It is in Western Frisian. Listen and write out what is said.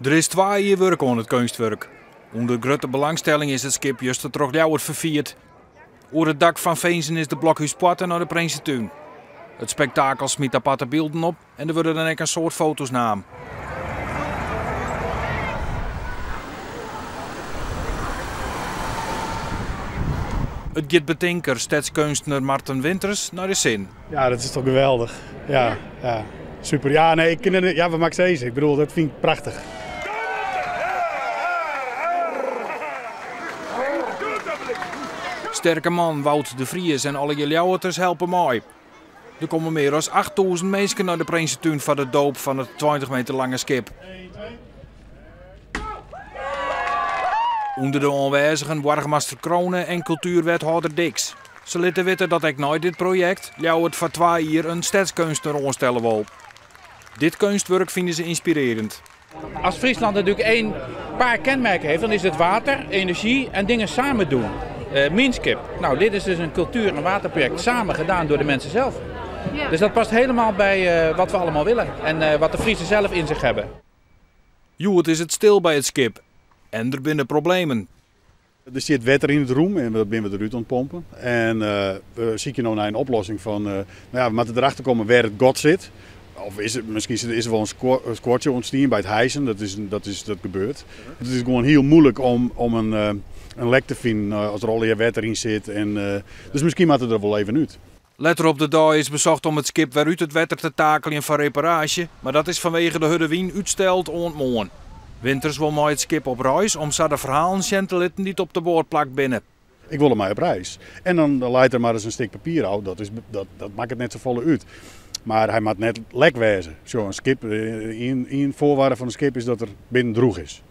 Der is twa jier wurk oan it keunstwurk. Under grutte belangstelling is it skip juster troch Ljouwert ferfierd. Oer it dak fan finzenis de Blokhúspoarte nei de Prinsetún. It spektakel smyt aparte bylden op en der wurde dan ek in soad foto's naam. It giet betinker, stedskeunstner Marten Winters, nei de sin. Ja, dat is toch geweldich. Ja, ja. Super. Ja, nee, ik kin der, ja, wat moat ik sizze? Ik bedoel, dat fyn ik prachtich. Sterke man Wout de Vries en allegear Ljouwerters helpe mei. Der komme mear as 8000 minsken nei de Prinsetún foar de doop fan it 20 meter lange skip. Under de oanwêzigen boargemaster Crone en kultuerwethâlder Diks. Se litte witte dat ek nei dit projekt Ljouwert foar twa jier in stedskeunstner oanstelle wol. Dit keunstwurk fine se ynspirearjend. Als Friesland natuurlijk één paar kenmerken heeft, dan is het water, energie en dingen samen doen. Mienskip. Nou, dit is dus een cultuur- en waterproject samen gedaan door de mensen zelf. Ja. Dus dat past helemaal bij wat we allemaal willen en wat de Friesen zelf in zich hebben. Hjoed is it stil by it skip en der binne problemen. Der stiet wetter yn it rûm en dat binne we derút oan it pompen. En we sykje no nei in oplossing fan, no ja, we moatte derachter komme wêr it gat sit. Of is it, miskien is der wol in skuortsje ûntstien by it hijsen, dat is, dat is, dat gebeurt. It is gewoan hiel muoilik om in lek te finen as der allegear wetter yn sit. En, dus miskien moat it der wol even út. Letter op de dei is besocht om it skip wer út it wetter te takeljen foar reparaasje, mar dat is fanwege de hurde wyn útsteld oant moarn. Winters wol mei it skip op reis om sa de ferhalen sjen te litten dy't op de boat plakt binne. Ik wol dermei op reis. En dan leit der mar ris in stik papier ôf, dat, is, dat, dat makket net safolle út. Mar hy moat net lek wêze. Sjoch, in skip, ien, ien foarwaarde fan in skip is dat er binnen drûch is.